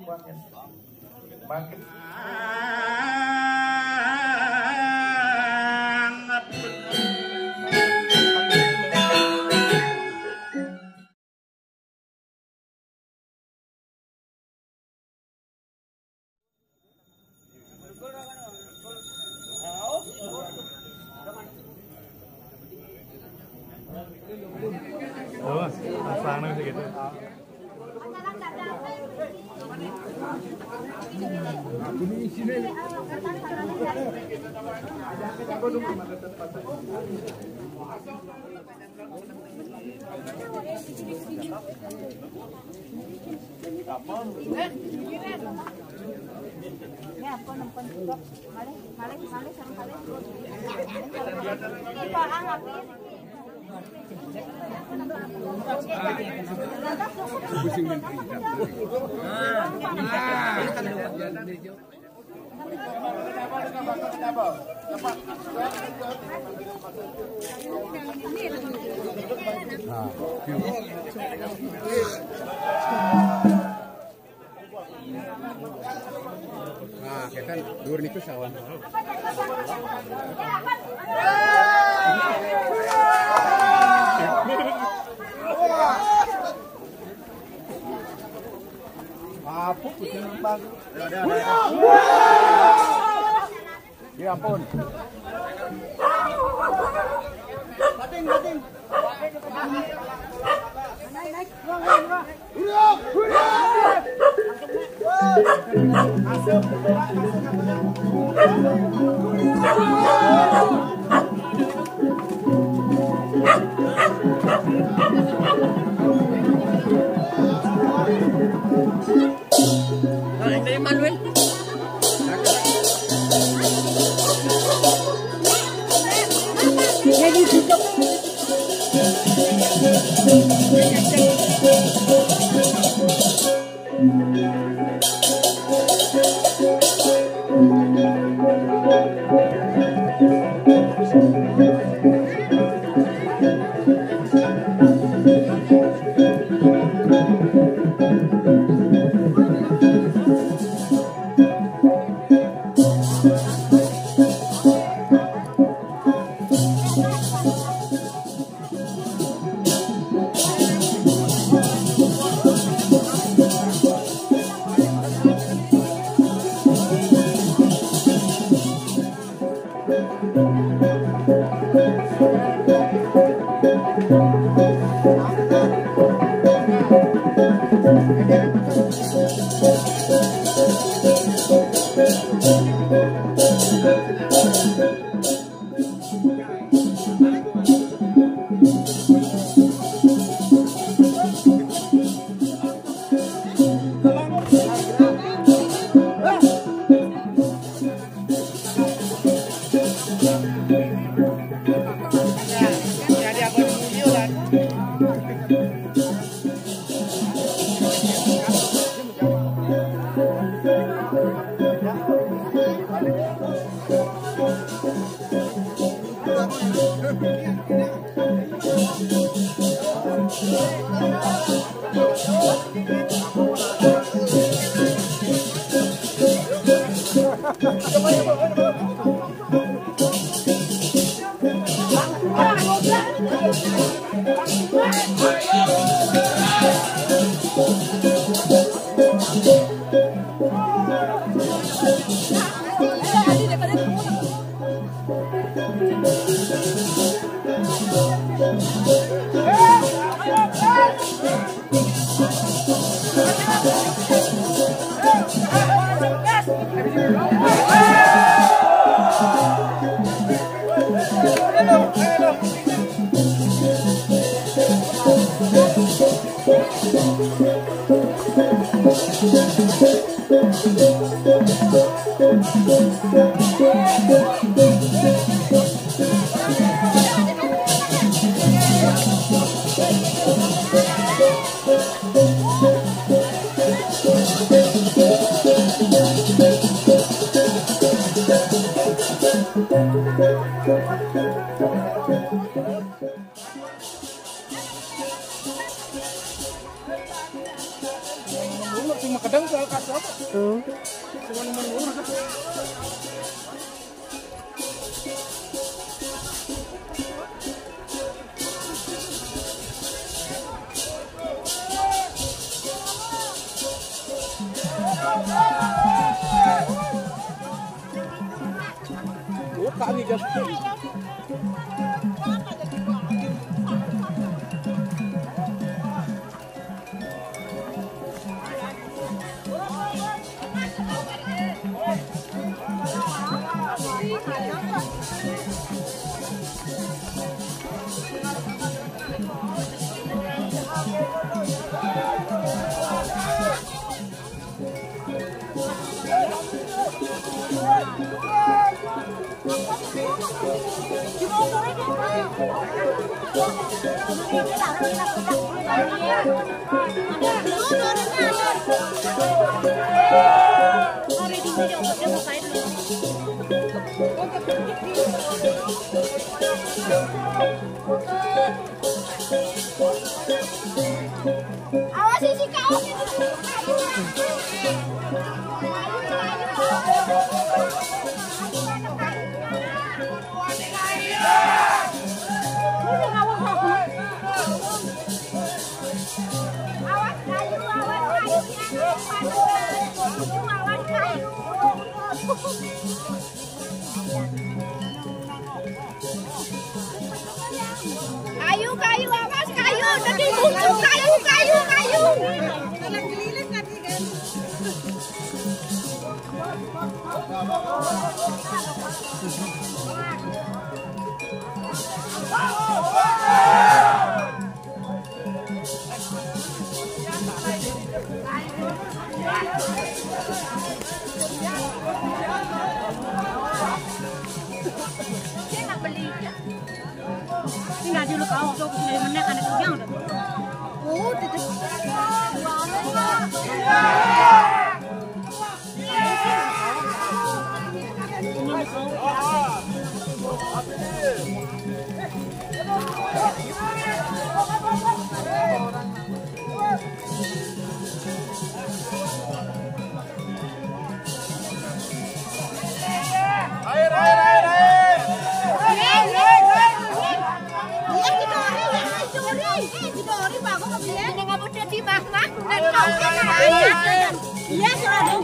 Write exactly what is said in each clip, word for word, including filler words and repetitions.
Makin Oh, pasang gitu. Nah, kita dua niku sawan. Mabuk, betul, Bang. Ya ampun. Bating, bating. Makadang sa kaso. Hmm. Sa mga manura. Oh, kami gasto. Awas isi kaos itu. Awas kayu, awas kayu, awas kayu. Kayu, kayu, awas kayu, jadi muncul kayu, kayu, kayu. Ini nggak dulu kau tuh, sudah menang, ada tiga udah. Oh, tuh, tuh. Air, air, air, air. Iya, sudah dong.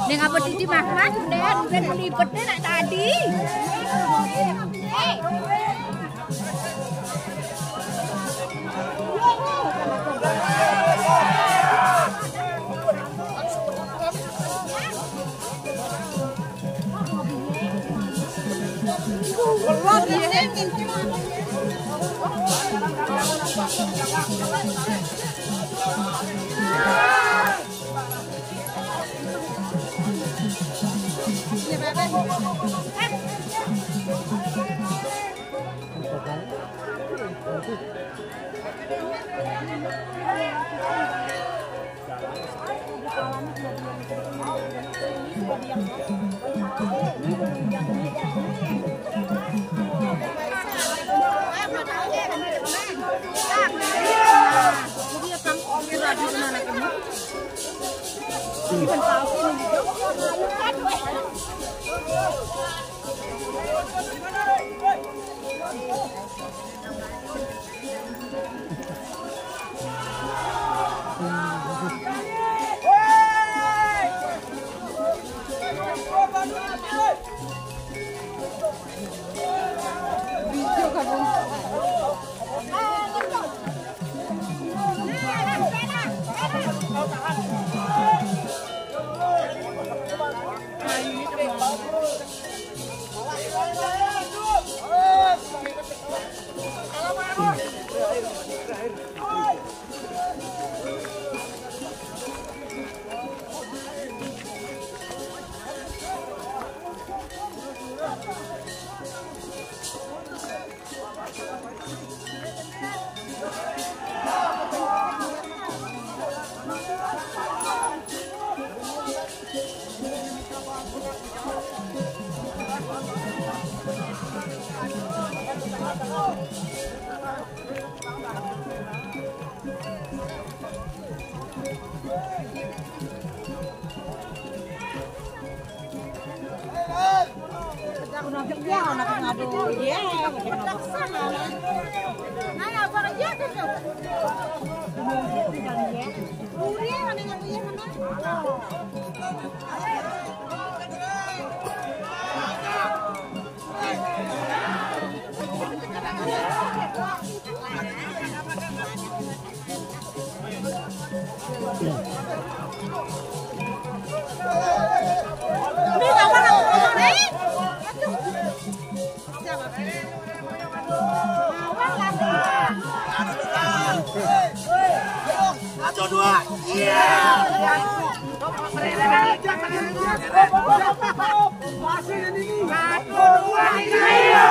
Dia ngapa titi mah, Mas? Udah, udah melibet deh nak tadi. Eh. Ya, anak ngadu, ya, bikin ngadu sana. Nah, apa aja tuh? Iya, mana yang punya mana? Satu, dua. Iya. Satu, dua, iya.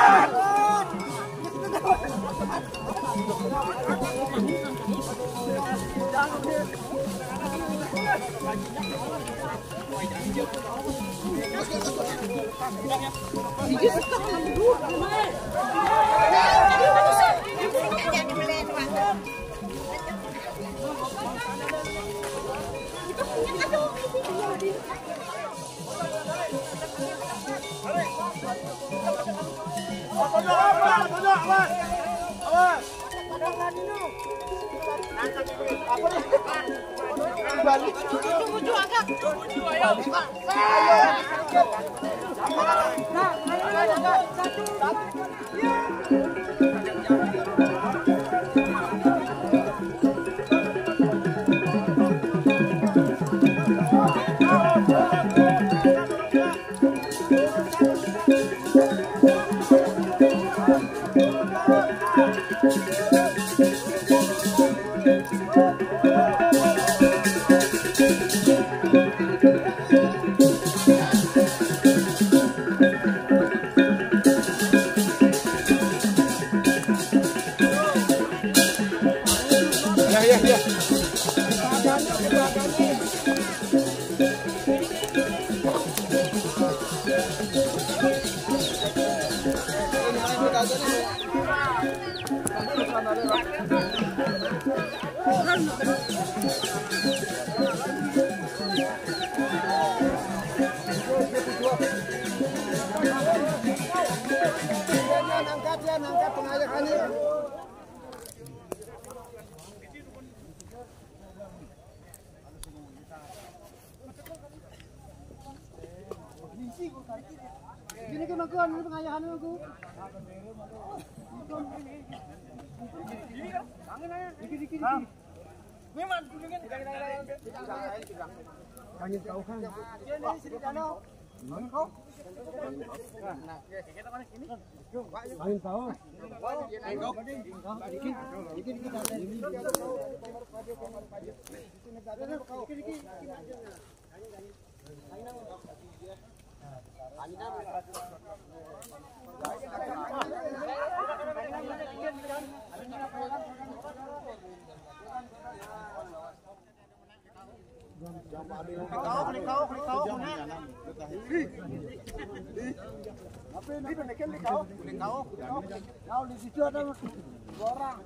Ya, ya, ya. Angkat ya, angkat pengayahannya. Gini ke mangku, anu pengayahan mangku. Dikit, dikit, dikit. Angin tahu kan? Angin tahu. Dikit, dikit, dikit. Di situ ada orang.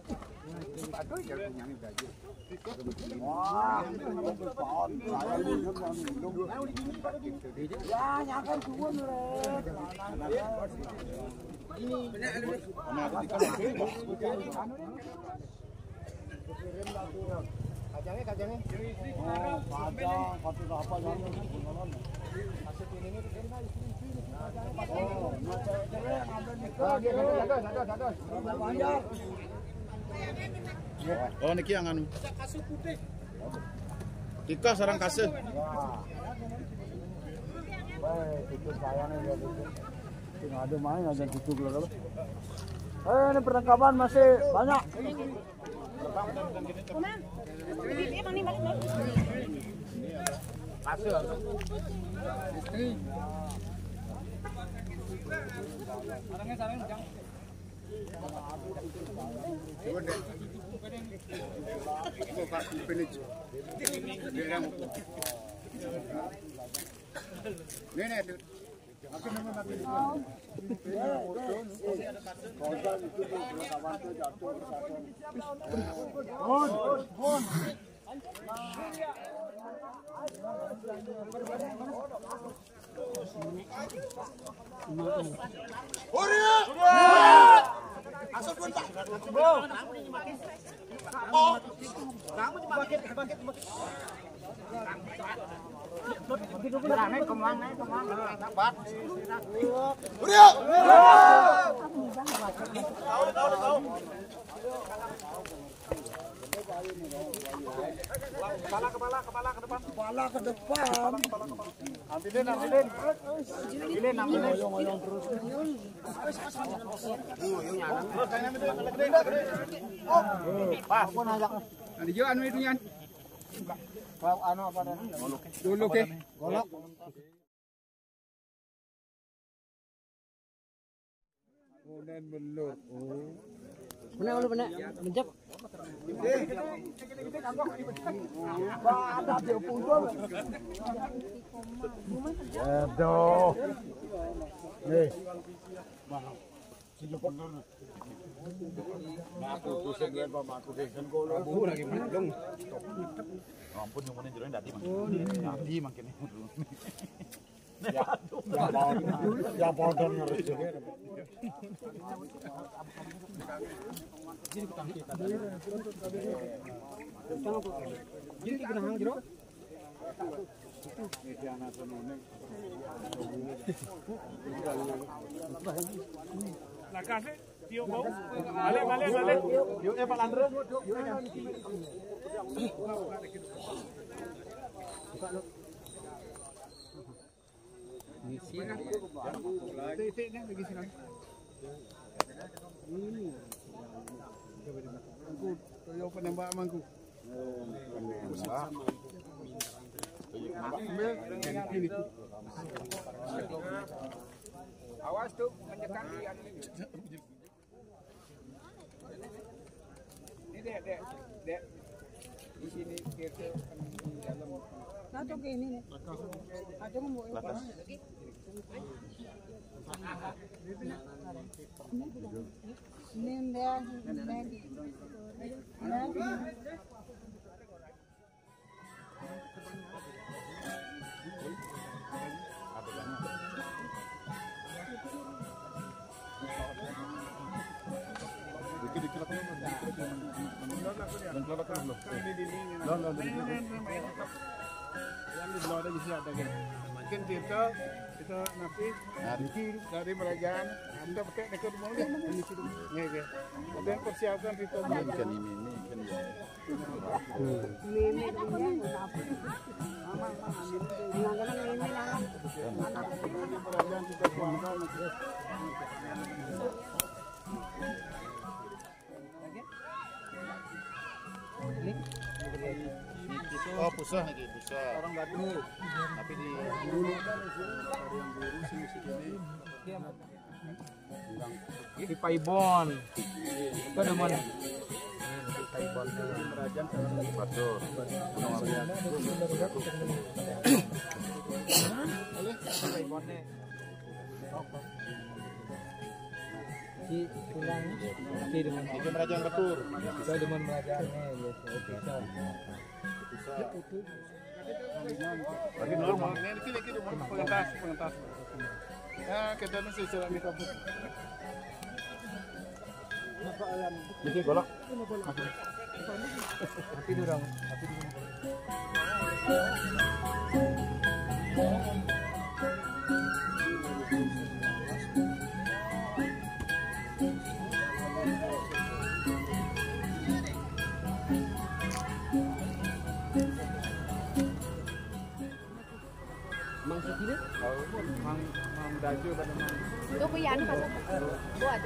Oh, niki yang anu. Tika sarang kasih. Wah. Wah, itu sayangnya ya, itu. Sing ada main aja gitu kalau. Eh, ini perlengkapan masih banyak. Kasih. Kepala, kepala, kepala ke depan. Kepala ke depan. Ambilin, ambilin. Ambilin, ambilin. Terus, terus. Pas. Anu, anu itu, Yan. Kau anu apa dah? Dulu ke? Golok. Kunen belum. Oh. Mana lu, mana? Mencep. Aduh. Nih. Nah, aku pusing ya, Bang, aku pusing kalau. Abu lagi mendung. Ampun, yang mana jero dadi, Mang. Dadi makin. Ya, ya, mau, ya, mau dan ngerti. Jadi kita hang jero. Lakas, eh? Tio bau. Balik, balik, balik. Yo, eh, Pak Landro. Ini sih. Titik-titiknya lagi sini. Ini. Mangku, Toyo penembak mangku. Awas tuh, menyekat di anu ini. Ini, Dek, Dek, Dek. Di sini, kiri, di dalam. Nah, tuh ke ini, nih. Ada mau. Ini, Dek, Dek. Mungkin kita, kita nanti dari kerajaan, anda pakai dekat rumah ni. Ini, ini. Oke, persiapkan kita. Ini ikan ini, ini ikan ini. Oh, pusah lagi, pusah. Orang gaduh. Tapi di dulu kan ada yang ngurusin di sini. Di Paibon. Itu ada mana? Di Paibon. Betul. Paibon. Si pulang si dengan itu merajang betul. Itu dengan merajang nih, ya, oke. Lagi normal. Ini kiri, kiri, pengentas, pengentas. Ya, kita mesti jalan di kampung. Ini golok. Tapi dia orang, tapi dia orang. Mang Sukile? Mang, Mang Dajo pada Mang. Itu ku ya, anu, pasal. Buat.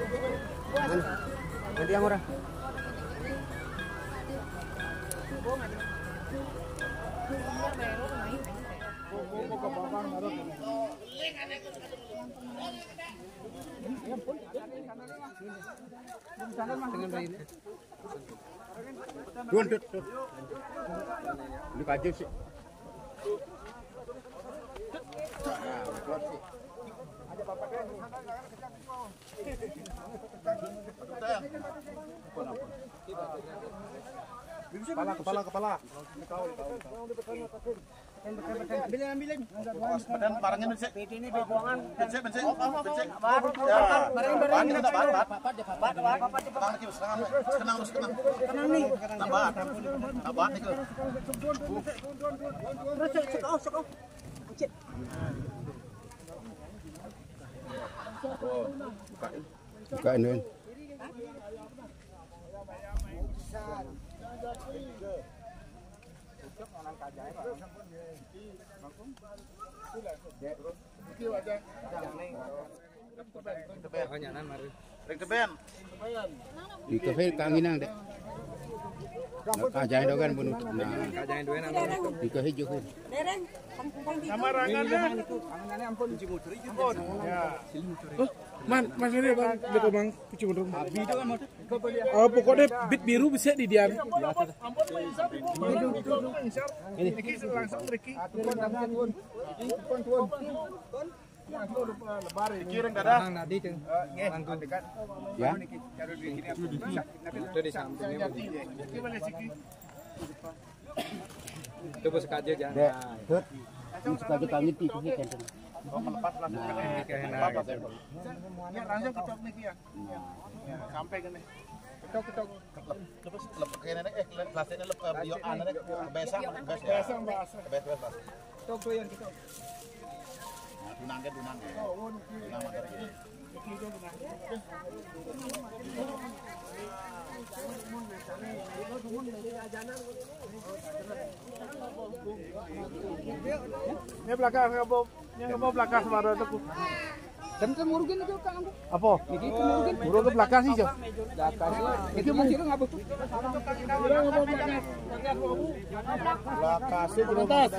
Buat. Nanti yang orang. Dengan baik. Dun, dun, dun. Ini kaji sih. Kepala, kepala, kepala. Ambilin, ambilin. Badannya bencik. Bencik, bencik. Bencik. Ya. Badannya kena bat, bat. Tenang, Ki, tenang. Tenang, terus tenang. Tenang nih. Tambah. Tambah nih, Ki. Terus, cek, cek, oh, cek, oh. Cek. Bukain, Win. Ring teben. Di kafe kanginang dek. Kajain dogan bunuh. Nah, kajain dua nang. Di kafe juga. Sama rangan ya. Ampun. Ampun. Ya. Oh, man, mas ini bang, betul bang, cuci motor. Abi itu kan motor. Oh, pokoknya bit biru bisa di dia. Ini langsung Ricky. Dikirim kada? Bang, nanti tuh. Ya. Itu di sampingnya. Itu bos kaje jangan. Dek, tut. Ini suka aja kami tikus nih, kan. Oh, melepas langsung. Nah. Ini langsung ketok nih, ya. Nah. Ya, sampai ke nih. Ketok, ketok. Lepas, lepas ke nenek, eh, plastiknya lepas, yo, ah, nenek, kebiasaan, kebiasaan. Kebiasaan, Mas. Kebiasaan, kebiasaan. Ketok tuh yang ketok. Nah, tunang ke, tunang ke. Tunang materi. Ini belakang, nggak mau, ini nggak mau belakang sama orang tuh. Tem tem urugin itu kan. Apa? Iki tem urugin. Urugin ke belakang sih, Jo. Belakang sih. Iki mau kira ngapa tuh? Belakang sih, Bro. Atas.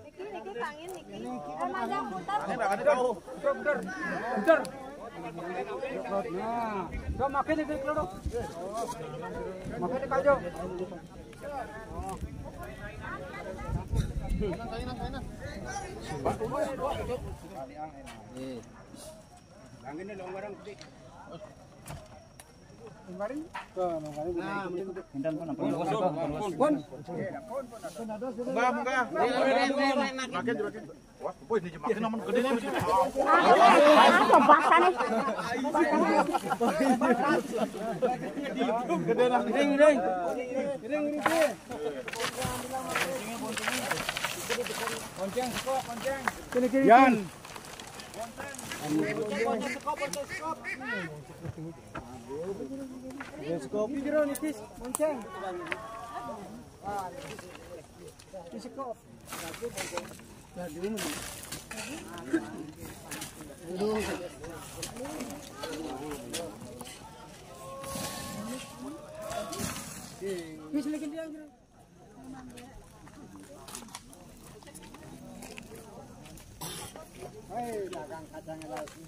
Niki, niki pangin niki. Remaja putar. Putar, putar. Putar. Nah, do makin niki keluar. Makin niki aja. Langit ni long barang gede. Kemarin? Ke, kemarin. Nah, ini gede. Pindah pun apa? Pun, pun. Pun. Enggak, enggak. Makin, makin. Wah, boy, ini makin namun gede ni. Ah, apa bahasa ni? Gede lah. Ring, ring. Ring, ring. Konceng, sekop, konceng. Sini kiri. Yan. Sekop. Ini jero nipis, konceng. Ini sekop. Wis lagi dia. Hei, dagang kacang lagi.